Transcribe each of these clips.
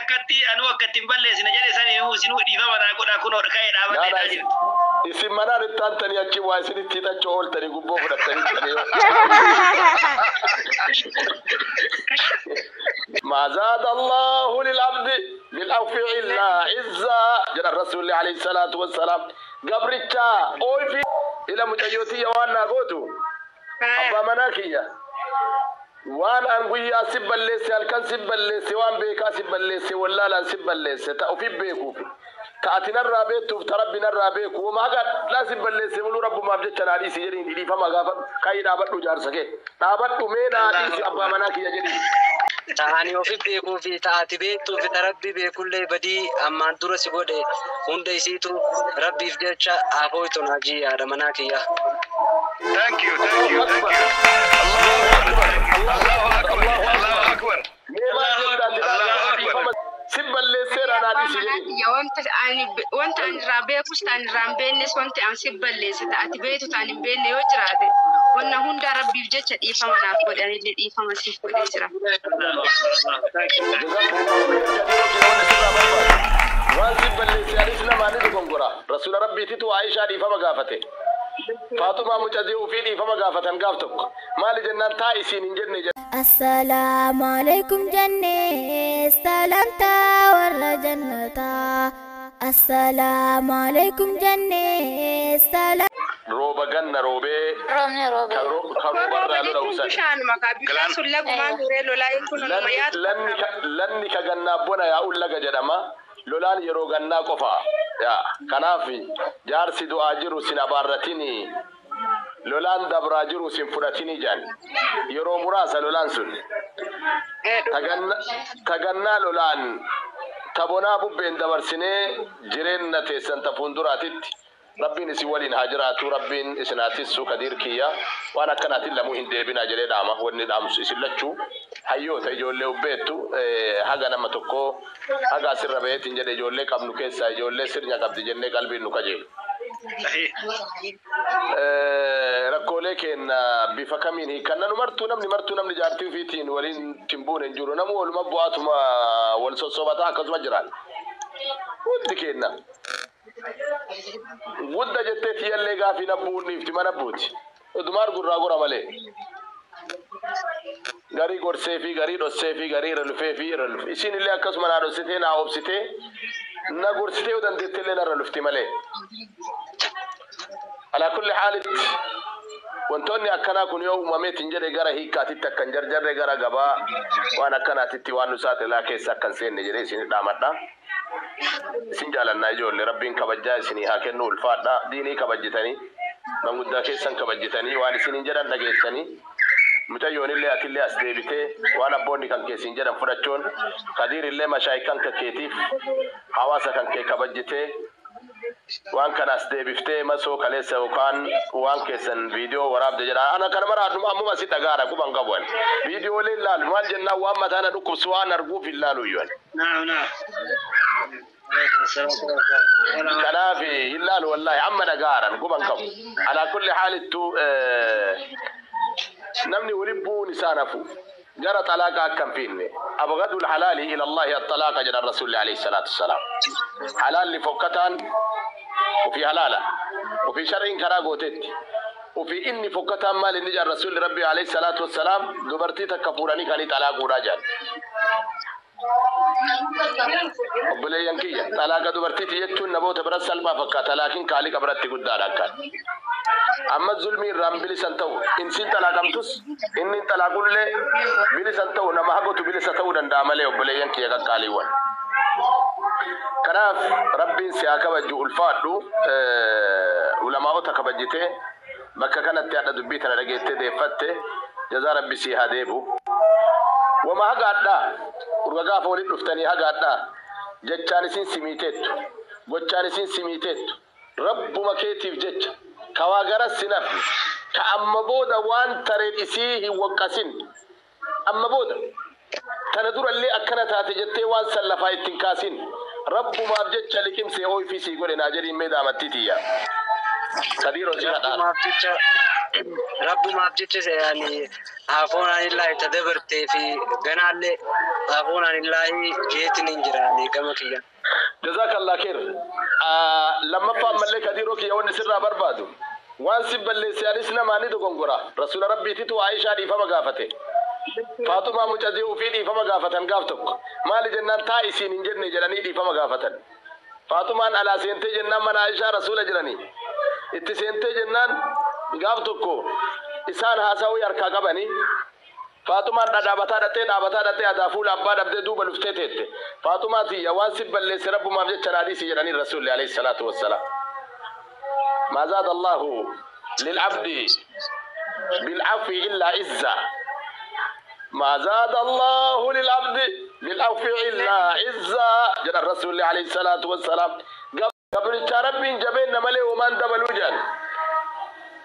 Akkatti anuu akkatti hin balleessine jedhe sanii isinuu dhiifama naa godhaa kunoo ka'ee dhaabadheedhaa jira. Isin manaan itti aantanii achi waa isinitti hidhachuu ooltanii gubboo fudhattanii jiranii. ما زاد الله للعبد بالعفو إلا عزا جل الرسول عليه الصلاة والسلام قبرتشا أوي في إلى متيوتي وانا قوتو أبا مناكية waan an guyyaa si balleesse, halkan si balleesse, waan beekaa si balleesse, wallaalaan si balleesse, ta ofi beekuuf, ta ati narraa beektuuf, ta Rabbi narraa beeku, wama haga dhaa si balleesse muluu Rabbumaaf jecha naa dhiisi jedhiin dhiifama gaafa ka'ii dhaabadhu. Jaarsa kee dhaabadhu, mee naa dhiisi abbaa manaa kiyya jedhiin. Ta'anii ofi beekuu fi ta'ati beektuu fi ta Rabbi beekullee badii ammaan dura si godhe hunda isiitu Rabbiif jecha afooytu hajii haadha manaa kiyya. Thank you, thank you, thank you. Allahu Akbar, Allahu Akbar. Mee maal jettaa ati? Dhiifama si balleesseera, naa dhiisi jedhiin. Wanta ani irraa beekus ta'an irraa hin beeknes, wanti ani si balleesse ta'ati beektu ta'an hin beekne yoo jiraate, wanna hundaa Rabbiif jecha dhiifama naaf godhe, anillee dhiifama siif godhee jira. Waan si balleesse anis namaa ni dogongora. Rasuula Rabbiititu Aishaa dhiifama gaafate. Faaxumaa mucasii ofii dhiifama gaafatan gaaf tokko. Maali jennaan taa isiin hin jenne jedhe. Assalaamu alaikum jennee salaamtaa warra jannataa. Assalaamu alaikum jennee salaam. Rooba ganna roobee Roobni roobee. kan roobarraa Rooba lola'u jechuun san. bishaanuma kaa, bishaan sun lagumaan turee lolaa jechuun onuma yaadu. Lanni ka gannaa bona yaa'uun laga jedhama. Lolaan yeroo gannaa qofa. Yaa, kanaaf jaarsi du'aa jiru sin abaarratini. Lolaan dabraa jiru sin fudhatini jedhan. Yeroo muraasa lolaan sun. Tagannaa lolaan tabonaa bubbeen dabarsinee jireenya teessan ta fuulduraatitti Rabbiin isin waliin haa jiraatu, Rabbiin isin haa tissu. Kadiir kiyya, waan akkanaatiin lamuu hin deebinaa jedhee dhaama. Wanni dhaamsu isin lachuu hayyoota ijoollee ubbeettu haga nama tokko haga asirra baheetiin jedhe ijoollee qabnu keessaa ijoollee sirnya qabdi jennee qalbiin nu kajeelu. Rakkoolee keenya bifa kamiin hiikanna? Nu martuu, namni martuu, namni jaartii ofiitiin waliin timbuun hin jiru. Namu waluma bu'aatuma wal sossobataa akkasuma jiraan hundi kenna. Gudda jettee tiyyallee gaafii nabbuun dhiifti mana buuti. Oduma argurraa gora malee. Garii gorsee fi garii dhossee fi garii irra lufee fi irra lufe. Isin illee akkasuma naa dhossitee, naa obsitee, na gorsitee yoo dandeette illee narra lufti malee. Alaa kulli haalitti wantoonni akkanaa kun yoo uumameetiin jedhe gara hiikkaatitti akkan jarjarre, gara gabaa waan akkanaatitti waan nu saaxilaa keessa akkan seenne jedhee isin dhaamadha. Isin jaalannaa ijoollee, Rabbiin kabajjaa isinii haa kennu, ulfaadha. Diinii kabajjitanii, manguddaa keessan kabajjitanii, waan isiniin jedhan dhageessanii, mucayyoonillee atillee as deebitee waan abboonni kan keessin jedhan fudhachuun, Kadiirillee mashaayikan kan keetiif hawaasa kan kee kabajjitee waan kana as deebiftee masoo kaleessa yookaan waan keessan viidiyoo waraabde jedha. Ana kana mara ammuma si dhagaara quban qabu ani. Viidiyoolee ilaalu maal jennaan waan mataa na dhukkubsu waan arguuf hin laalu iyyuu ani. نعم نعم. Kanaaf hin laalu wallaahi, amma dhagaaran quban qabu. Alaa kulli haalittu namni waliin bu'uun isaan hafu gara xalaaqa akka hin fiinne. أبغض الحلال إلى الله الطلاق jedhan Rasuulli عليه الصلاة والسلام. Halaalli fokkataan ofii halaala, ofii shar'iin karaa gootetti, ofii inni fokkataan maal inni jedhan Rasuulli Rabbi عليه الصلاة والسلام, dubartii takka fuudhanii kanii xalaaquudhaa jedhan. Obboleeyyan kiyya, xalaaqa dubartiiti jechuun namoota biratti salphaa fakkaata, laakiin kaaliqa biratti guddaadha akkaan. Amma zulmii irraan bilisan ta'u, insiin xalaaqamtus inni xalaaqullee bilisan ta'u, nama hagotu bilisa ta'uu danda'a malee, obboleeyyan kiyya qaqqaaliiwwan. Kanaaf Rabbiin si haa kabaju, ulfaadhu. Ulamaa'ota kabajjitee bakka kanatti hadha dubbii tana dhageettee deeffatte, jazaa Rabbi si haa deebu. Wama hagaadhaa urga gaafa walitti dhuftanii hagaadhaa jechaan isin simiiteettu, gochaan isin simiiteettu, Rabbuma keetiif jecha kawaa garas sin hafne, ka amma booda waan tareen isii hin waqqasin, amma booda tana durallee akkana taate jettee waan san lafaa ittiin kaasin, Rabbumaaf jecha liqimsee ooyifii sii godhe naa jedhiin. Mee daamattii tiyya, Kadiiroo si kadhaa. Rabbumaaf jecha. Rabbumaaf jecha ani afoon anillaahi ta dabartee fi ganaallee afoon anillaahi jeetiin hin jira ani gama kiyya. Jazakallah khair. Lammaffaa ammallee Kadiiroo kiyya wanni sirraa barbaadu. Waan si balleesse anis namaa ni dogongora. Rasuula Rabbiititu Aishaa dhiifama gaafate. Faaxumaa mucattii ofii dhiifama gaafatan gaaf tokko. Maali jennaan taa isiin hin jenne jedhanii dhiifama gaafatan. Faaxumaan alaa seentee jennaan mana Aishaa rasuula jiranii. Itti seentee jennaan gaaf tokko isaan haasawii harkaa qabanii. Faaxumaan dhadhaabataa dhattee dhaabataa dhattee adaa fuula abbaa dhabdee duuba luftee teette. Faaxumaa tiyya waan si balleesse rabbumaaf jecha naa dhiisi jedhanii rasuulli alayhi salaatu wassalaam. ما زاد الله للعبد بالعفو إلا عزة، ما زاد الله للعبد بالعفو إلا عزة جل الرسول عليه الصلاة والسلام. قبل ربي جبين ملي ومن دبلوجا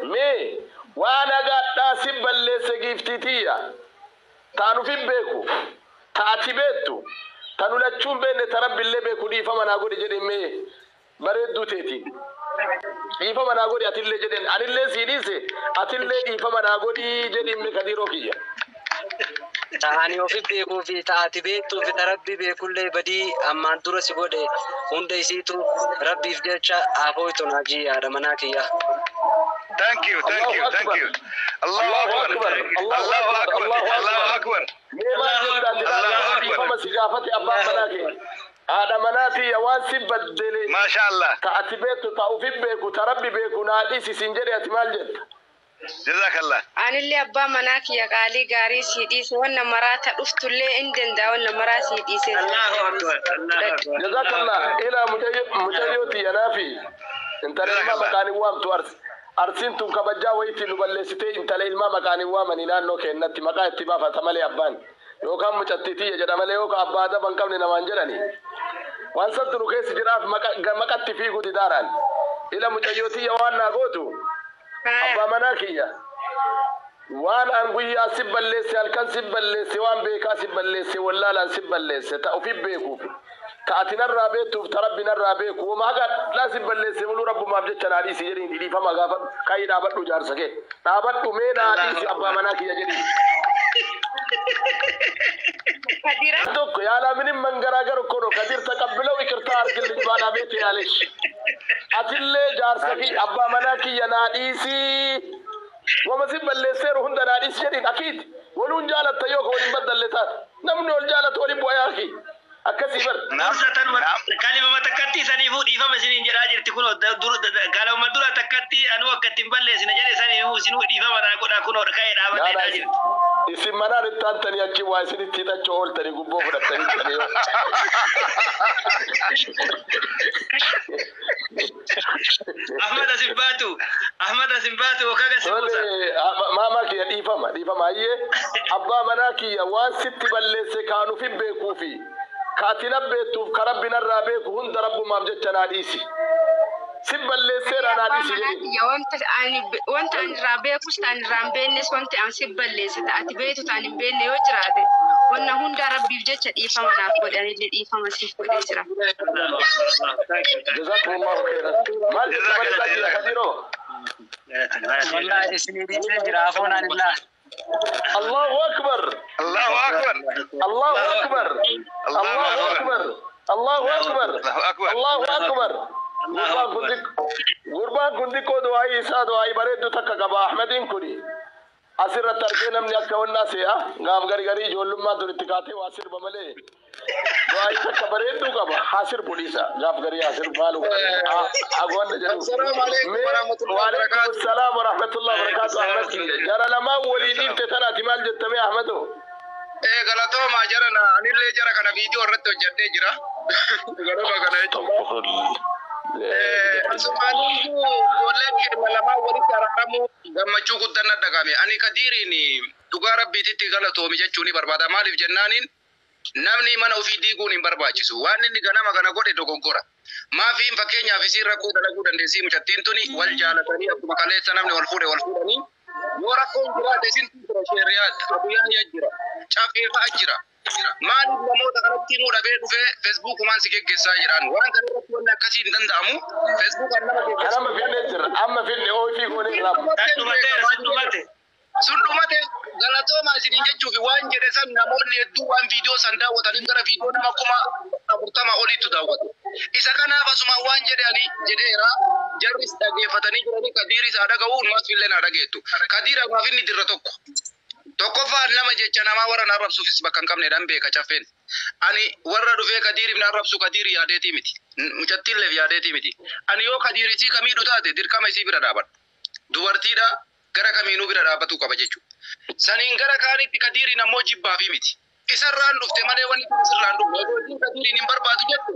مي وانا قد ناسب اللي سقيفتي تانو في بيكو تاتي بيتو تانو لتشون بين تربي اللي بيكو دي فما نقول جدي مي bareedduu teetiin dhiifama naa godhi atillee jedheen anillee sii dhiise atillee dhiifama naa godhi jedhiin mee Kadiiroo kiyya. Ta'anii ofi beekuu fi ta'ati beektuu fi ta rabbi beekullee badii ammaan dura si godhe hunda isiitu rabbiif jecha afooytu hajii haadha manaa kiyya. Thank you, thank you, thank you. Allahu Akbar. Allahu Akbar. Allahu Akbar. Mee maal jettaa Allahu Akbar. Dhiifama si gaafate abbaan manaa kee. Haadha manaa tiyya waan si baddele Masha Allah. ta ati beektu ta ofi beeku ta rabbi beeku naa dhiisi siin jedhe ati maal jetta? Jazakallah. Anillee abbaa manaa kiyya qaalii gaarii sii dhiise wanna maraa ta dhuftullee hin danda'a wanna maraa sii dhiise. Allahu Akbar. Allahu Akbar. Jazakallah ila mucayyoo tiyya naafi intala ilmaa maqaan hin waamtu arsiin tun kabajaa wayiitiin nu balleessitee intala ilmaa maqaan hin waamanii naannoo keennatti maqaa itti baafata malee abbaan yookaan mucattii tiyya jedha malee yookaan abbaa adaba hin qabne namaan jedhani. Waan santu nu keessa jiraaf maqatti fiiguu didaaraan ila mucayyoo tiyya waan naa gootu abbaa manaa kiyya waan an guyyaa si balleesse halkan si balleesse waan beekaa si balleesse wallaalaan si balleesse ta ofi beekuuf ta ati narraa beektuuf ta rabbi narraa beeku wama haga dhaa si balleesse muluu rabbumaaf jecha naa dhiisi jedhiin dhiifama gaafa kaayii dhaabadhu jaarsa kee dhaabadhu mee naa dhiisi abbaa manaa kiyya jedhiin. Kadira tokko ያለ ምንም መንገራገር እኮ ነው። ከዲር ተቀብለው ይቅርታ አድርግልኝ ባለቤት ያለሽ አትሌ ጃርሰ ኪ አባ መና ኪየ ናዲሲ ወመሲ በሌሴሩ ሁንደ ናዲስ ጀዲን አኪድ ወሉን ጃለተ ዮ ከወሊን በደለታት namni ol jaalatu waliin bu'aa yaaki akkasii bar Dursa tanuma kalima takkatti saniifuu dhiifama isiniin jedhaa jirti kunoo kalima dura takkatti anuu akka ittiin balleessine jedhe saniifuu isinuu dhiifama naa godhaa kunoo ka'ee dhaabadheedhaa jirti. Isin manaan itti aantanii achi waa isinitti hidhachuu ooltanii gubboo fudhattanii jiranii. Ahmad asin baatu Ahmad asin baatu okaga si buusa. Tole, maamaa kiyya dhiifama dhiifama hayyee abbaa manaa kiyya waan sitti balleesse kaanuuf hin beekuufi kaati na beektuuf ka rabbi narraa beeku hunda rabbumaaf jecha naa dhiisi. Si balleesseera naa abbaa dhiisi manaa jedhiin. kiyya wanta ani irraa beekus ta ani irraa hin beeknes wanti an si balleesse ta ati beektu ta ani hin beekne yoo jiraate wanna hundaa rabbiif jecha dhiifama naaf godhi anillee dhiifama siif godhee jira. Jazakumullahu khairan. Maal jetta bareedaa kiyya Kadiroo? Wallaahi isinii dhiisee jira afoon anillaa. Allahu akbar. Allahu Akbar. Allahu akbar. Allahu akbar. Allahu akbar. Allahu Akbar. Allahu akbar. Gurbaan kun xiqqoo du'aayii isaa du'aayii bareeddu takka qaba Ahmediin kuni. Asirratti argee namni akka wannaa se'a gaaf gargarii ijoollummaa dur itti kaatee waa sirba malee. Du'aayii takka bareedduu qaba haa sirbu dhiisa gaaf garii haa sirbu maalu agoonna jedhu. Assalaamu alaikum warahmatullahi Waalaikum wabarakatuh. salaam warahmatullahi wabarakatuh Ahmed kiyya. Jara lamaan walii dhiifte tanaati maal jettamee Ahmedoo? Galatooma jara na anillee jara kana viidiyoo irratti hojjedhee jira. Garuma kana jechuudha. Asumaaniyyuu ijoolleen keenya lamaan walitti araaramuu gammachuu guddaan na dhagahame. Ani Kadiiriin dhugaa rabbiititti galatoomi jechuu ni barbaada. Maaliif jennaaniin namni mana ofii diiguun hin barbaachisu. Waan inni ganama kana godhe dogoggora. Maafiin fakkeenyaaf isiin rakkoo dalaguu dandeessii mucattiin tuni wal jaalatanii akkuma kaleessa namni wal fuudhe wal fuudhanii yoo rakkoon jiraate isin jira sheeriyaat abuyyaa jira caffee fa'a jira. Maaliif namoota kanatti himuu dhabee dhufee Feesbuukumaan si geggeessaa jiran? Waan kana irratti wanni akkasii hin danda'amu. Feesbuukaan nama Kan geggeessu. amma finne jira. Amma finne oofii goonee irraa. Dhumateera, sun dhumate. Sun dhumate, galatoomaa isiniin jechuuf waan jedhe san namoonni hedduu waan viidiyoo san daawwataniif gara viidiyoo nama 40,000 oliitu daawwatu. Isa kanaaf asuma waan jedhe ani jedheera, jarris dhageeffatanii jiranii, Kadiiris haa dhaga'u, numas illee haa dhageettu. Kadiir amaaf inni dirra tokko. Tokkoffaan nama jecha namaa warra na arrabsuufis bakka hin qabnedhaan beeka caffeen. Ani warra dhufee Kadiiriif na arrabsu Kadiiri yaadeetii miti. Mucattiilleef yaadeetii miti. Ani yoo Kadiir isii kamiidhu taate dirqama isii bira dhaabadha. Dubartiidha, gara kamiinuu bira dhaabbatuu qaba jechuudha. Saniin gara kaanitti Kadiiriin ammoo jibbaafi miti. Isarraan dhufte malee wanni kun sirraan dhufte. Osoo isiin Kadiiriin hin barbaadu jettu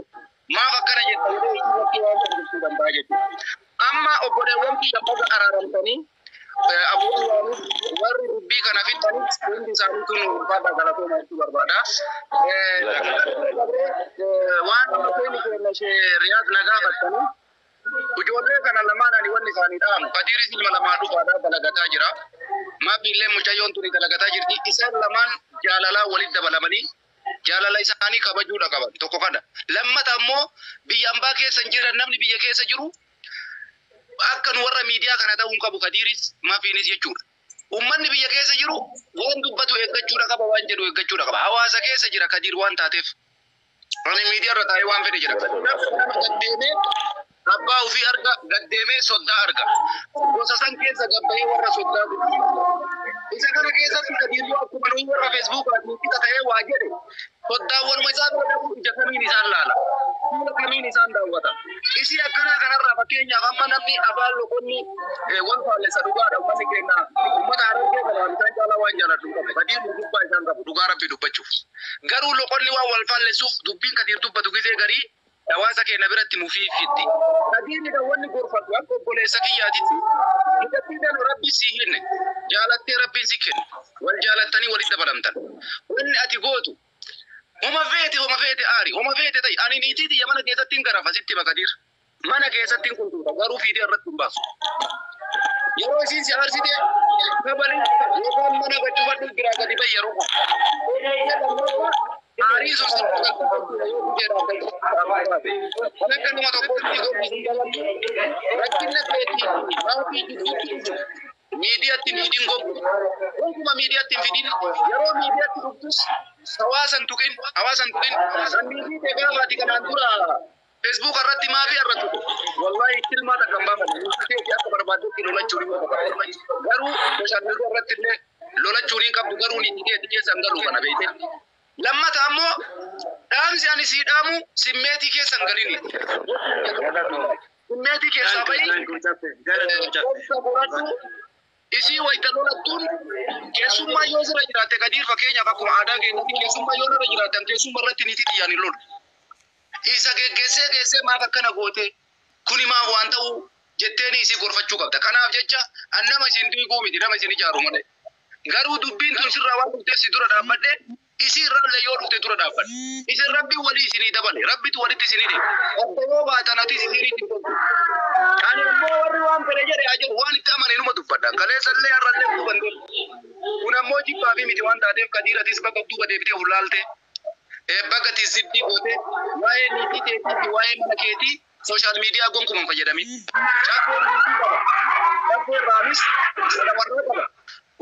maaf akkana jetta jedhee isii irratti waan kana jechuu danda'a jechuudha. Amma obboleewwan kiyya baga araaramtanii, abuun warri dubbii kana fixanis hundi isaaniitu nu ulfaadha, galatooma jechuu barbaada. Waan isheen keenya ishee Riyaad na gaafattanii, ijoollee kana lamaan ani wanni isaanii dhaamu. Kadiiris ilma lamaa dhufaadhaa dalagataa jira. Maafi illee mucayyoon tuni dalagataa jirti. Isaan lamaan jaalalaa walitti dabalamanii jaalala isaanii kabajuudha qaban, tokko kana. Lammata ammoo biyya ambaa keessa hin jiran, namni biyya keessa jiru akka nu warra miidiyaa kana ta'uu hin qabu, Kadiiris maafiinis jechuudha. Uummanni biyya keessa jiru waan dubbatu eeggachuudha qaba, waan jedhu eeggachuudha qaba. Hawaasa keessa jira Kadiir waan taateef. Ani miidiyaa irra taa'ee waan fedhe jedha. Nama gaddeemee abbaa ofii arga, gaddeemee soddaa arga. Gosa san keessa gabbahee warra soddaa dubbisa. Isa kana keessatti Kadiir yoo akkuma nuyi warra Feesbuukaatiin qixa ta'ee waa jedhe, soddaawwanuma isaa bira dhabuu ija kamiin isaan laala? Fuula kamiin isaan daawwata? Isii akkanaa kanarraa fakkeenyaaf amma namni afaan loqonni wal faallessa, dhugaadha, uummanni keenya uummata Harargee kanaan isaan caalaa waan jaaladhu hin qabu. Kadiir gubbaa isaan qabu dhugaa rabbi dubbachuuf. Garuu loqonni waan wal faallessuuf dubbiin Kadiir dubbatu gisee garii hawaasa keenya biratti mufii fiddi. Kadiirri wanni gorfadhu akka obboleessa kiyyaatitti, mucattii tana rabbi sii kenne, jaalattee rabbiin si kenne, wal jaalattanii walitti dabalamtan. Wanni ati gootu homa feete, homa feete aari, homa feete ta'i, ani niitii tiyya mana keessatti hin garafa sitti bakadiir. Mana keessatti hin kuntuuta, garuu fiidee irratti hin baasu. Yeroo isiin si aarsite kabali yookaan mana gachufadhu biraa gadi ba'i yeroo kana. Aarii sun sirba kan akka nama tokkotti godhu rakkina keetii maatii gidduutti dhufu miidiyaatti miidiin godhu gonkumaa miidiyaatti hin fidin. Yeroo miidiyaatti dhuftus hawaasan tuqin, hawaasan tuqin. Kan miidii ta'e gaafaati kanaan dura Facebook irratti maafii irratti tuqu, wallahi tilmaa takka hin baafanne. Miidii akka barbaaddetti lolachuu ni qaba, garuu social media irratti illee lolachuu ni qabdu, garuu ni keetti keessa hin galu kana beekte. Lammata ammoo dhaamsi ani sii dhaamu simmeetii keessa hin galini. Simmeetii keessaa bahi, obsa godhadhu. Isii wayita lolattuun keessummaa yoo sirra jiraatte, Kadiir, fakkeenyaaf akkuma aadaa keenyatti keessummaa yoo irra jiraattan, keessummaa irratti niitii xiyyaan hin lolu. Isa geggeessee geessee maaf akkana goote, kuni maaf waan ta'u jetteeni isii gorfachuu qabda. Kanaaf jecha an nama isin diiguu miti, nama isin ijaaru malee. Garuu dubbiin tun sirraa waan dhufteef si dura dhaabbadhe, isii irraallee yoo dhufte dura dhaabbadhe. Isin rabbiin walii isinii dabale, rabbitu walitti isinii dhibe. Adda yoo baatan atis isiniitti hin toltu. Ani ammoo warri waan fedhe jedhe haa jedhu, waan itti amane numa dubbadha. Kaleessallee har'allee duuban deemu. Kun ammoo jibbaa fi miti waan taateef, Kadiir, atis bakka duuba deebitee of laalte. Bakka tizibbii goote waa'ee niitii keetii fi waa'ee mana keetii social media gonkumaa hin fayyadamin. Caffeen niitii qaba. Caffeen raamis haadha warraa qaba.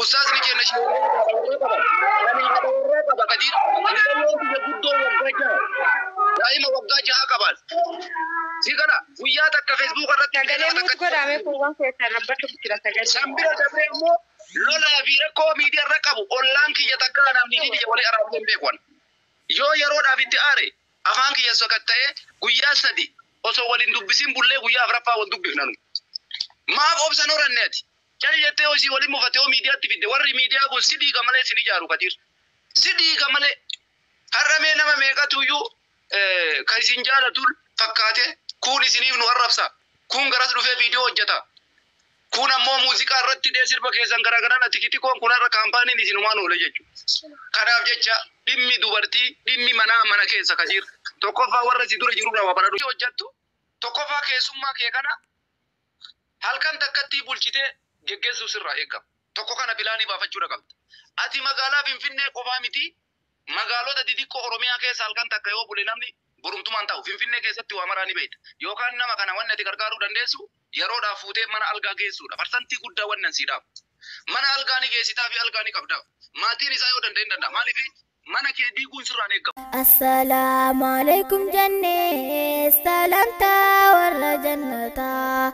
Ustaazni keenya sheerii haadha warraa qaba. Ani haadha warraa qaba, Kadiir. Mucayyoon biyya guddoo waggaa 6. Daa'ima waggaa 6 qaban. Si kana guyyaa takka Facebook irratti Sagalee mute godhame, kuuwwan keessaa rabbatu jira sagalee. San bira dabree immoo lolaa fi rakkoo miidiyaa irra qabu ollaan kiyya takka anaaf niitii kiyya walii araarsee hin beeku. Yoo yeroodhaaf itti aare afaan kiyya sakatta'ee guyyaa 3 osoo waliin dubbisin bullee guyyaa afuraffaa wal dubbifna nu. Maaf obsan horanne ati? Cali jettee hojii waliin mufatte yoo miidiyaatti fidde, warri miidiyaa kun si dhiiga malee sin ijaaru, Kadiir. Si dhiiga malee. Har'a mee nama meeqatu iyyuu kan isin jaalatu fakkaate kuun isiniif nu arrabsa. Kuun garas dhufee viidiyoo hojjeta. Kun ammoo muuziqaa irratti hidhee sirba keessan garaagaraan tikitikoon kun har'a kaampaaniin isinumaan oole jechuudha. Kanaaf jecha dhimmi dubartii, dhimmi manaa mana keessa, Kadiir. Tokkoffaa warra si dura jirurraa waa baradhu. Hojjettu tokkoffaa keessummaa kee kana halkan takkatti bulchitee geggeessuu sirraa eegama. Tokko kana plan baafachuudha qabda. Ati magaalaa Finfinnee qofaa miti. Magaalota xixiqqoo Oromiyaa keessa halkan takka yoo bule namni borumtumaan ta'u Finfinnee keessatti waa maraa ni beekta. Yookaan nama kana wanni ati gargaaruu dandeessu yeroodhaaf fuutee mana algaa geessuudha. Parsantii guddaa wannan siidhaaf. Mana algaa ni geessitaa fi algaa ni qabdaa. Maatiin isaa yoo danda'e hin danda'a. Maaliif mana kee diiguun sirraan eegamu. Assalaamu alaikum jennee salaamtaa warra jannataa.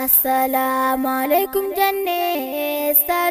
Assalaamu alaikum jennee salaamtaa.